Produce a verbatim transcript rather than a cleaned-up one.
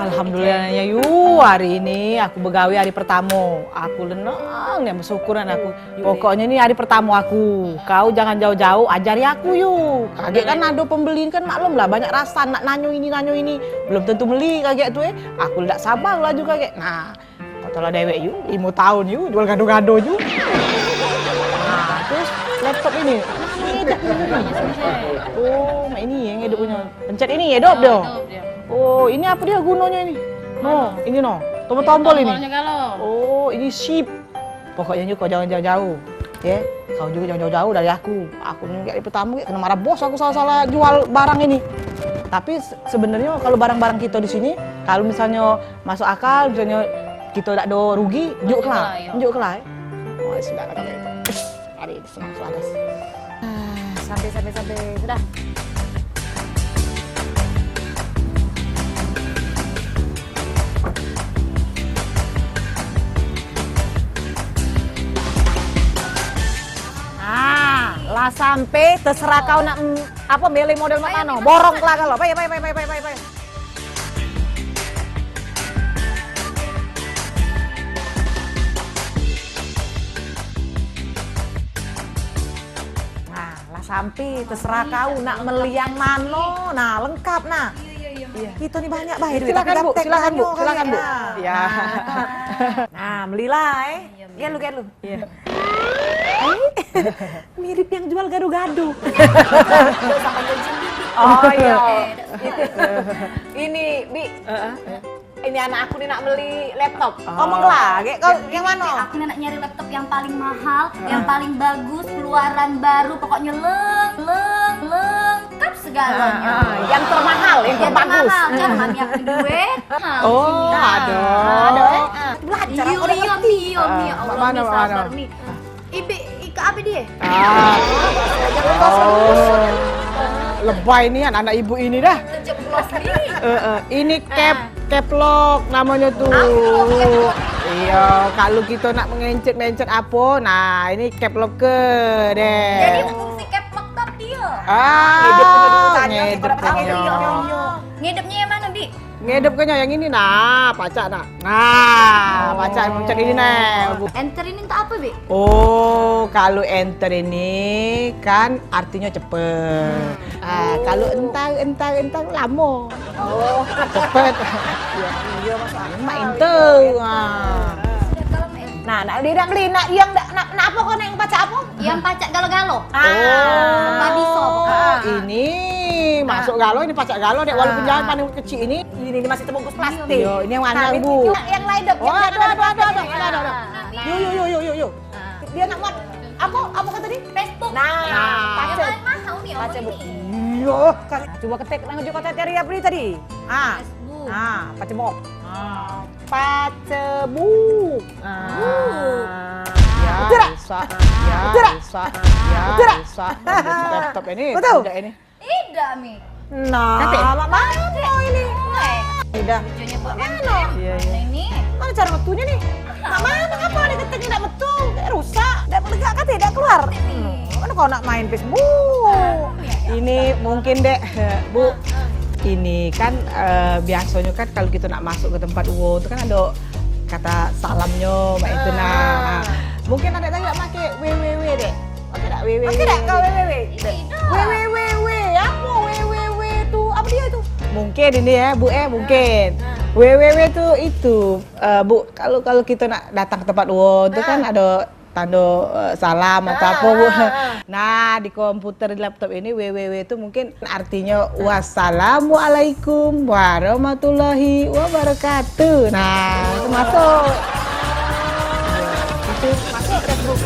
Alhamdulillah ya Yu, hari ini aku begawe hari pertamo. Aku lenang nian, bersyukuran aku. Pokoknyo ni hari pertamo aku. Kau jangan jauh-jauh ajari aku Yu. Kagek kan ado pembeli kan maklum lah, banyak rasan nak nanyo ini nanyo ini. Belum tentu meli kagek tu eh. Aku dak sabar laju kagek. Nah, kau tahu lah dewek Yu, limo taun Yu jual gado-gado Yu. Nah, terus laptop ini. Oh, mak ini yang eduknyo. Pencet ini, edop dio. Oh, ini apo dio gunonyo ini? No, ini no. Tombol-tombol ini. Tombolnyo galo. Oh, ini shift. Pokoknyo Yu kau jangan jauh-jauh. Ye, kau jugo jangan jauh-jauh dari aku. Aku ni gek pertamo gek keno marah bos aku salah-salah jual barang ini. Tapi se- sebenernyo kalu barang-barang kito di sini, kalu misalnyo masuk akal, misalnyo kito dak ado rugi, njuk ke lah. Njuk ke lah. Oh, sudah lah kalu itu. Hari ini senang selaras. Ah, sampai, sampai, sampai. Sudah. Ah, lah sampai, terserah kau nak, mm, apo, milih model mak mano. Borong ke lah kalu. Pai, pai, pai. Nah, lah sampai, terserah kau nak meli yang mano. Nah, lengkap nah. Iyo, iyo, iyo. Kito ni banyak bae duit, tapi silakan, Bu, gaptek silakan, Bu, belanjo kali silakan, Bu. Ya. Nah. Nah, melilah eh. Iyo, gelu, gelu. Iyo. Mirip yang jual gado-gado. Oh iyo. Ini, Bi. Ini anak aku ni nak meli laptop. Ngomong lah, gek kau yang mano? Aku ni nak nyari laptop yang paling mahal, yang paling bagus, keluaran baru, pokoknyo leng, leng, lengkap segalonyo. Ah, ah, yang termahal, yang terbagus. Yang termahal, kan? Mami aku duit. Oh, ado. Ado eh. Belajar. Iyo, iyo, iyo, Mi, ya Allah, Mi, sabar, Mi. Ibi, ika ape die? Ah. Oh. Lebay nian anak ibu ini dah. Keceplos ni. Eh, eh. Ini cap, cap lock namonyo tu. Iyo, kalu kito nak mengencet-mencet apo, nah, ini cap lock ke deh. Jadi fungsi cap lock tu ape die? Ah, ngedep. Iyo, iyo. Ngedepnyo yang mano, Bi? Ngedep ke nyo yang ini nah, pacak nah. Nah, pacak mencet ini nah. Enter ini untuk apo, Bi? Oh, kalu enter ini kan artinyo cepet. Ah, kalu entar, entar, entar lamo. Oh, cepet. Iyo, iyo, masuk akal. Mak enter. Ah. Nah, nak dia nak beli, nak yang nak, nak apo kau nak yang pacak apo? Yang pacak galo-galo. Ah. Body shop. Ah, ini masuk galo, ini pacak galo dek, walaupun jangan paling kecik ini. Ini, ini masih terbungkus plastik. Iyo, ini yang warna ungu. Yang lain dok. Oh, ado, ado, ado, ado, ado, ado. Yo, yo, yo, yo, yo, yo. Dia nak buat apo? Apo kau tadi? Facebook. Nah, pacak. Yang paling mahal ni, pacak bu. Iyo, kan. Coba ketik nang ujuk kau cari apo tadi? Ah. Facebook. Ah, pacak bu. Ah. Pacebuk. Ah. Ya, rusak. Ya, rusak. Ya, rusak. Laptop ini. Betul. Tidak ini. Tidak, Mi. Nah, mak mano ini? Tidak. Video-nyo buat mano? Iya, iya. Ini. Mano caro metunyo ni? Mak mano, apo ado ketik ni dak metu? Dak rusak, dak lega kate, dak keluar. Mano kau nak main Facebook? Ini mungkin dek, Bu. Ini kan eh, biasonyo kan kalu kito nak masuk ke tempat uwo tu kan ado kata salamnyo mak itu nah. Mungkin ado tadi nak make www dek. Oke dak www? Oke dak kau www? Www apo www tu? Apo dio tu? Mungkin ini ya, Bu eh, mungkin. Www tu itu eh, Bu, kalu kalu kito nak datang ke tempat uwo tu kan ado tando eh, salam atau apo Bu. Nah, di komputer di laptop ini www tu mungkin artinyo wassalamualaikum warahmatullahi wabarakatuh. Nah, itu masuk. Itu masuk ke grup.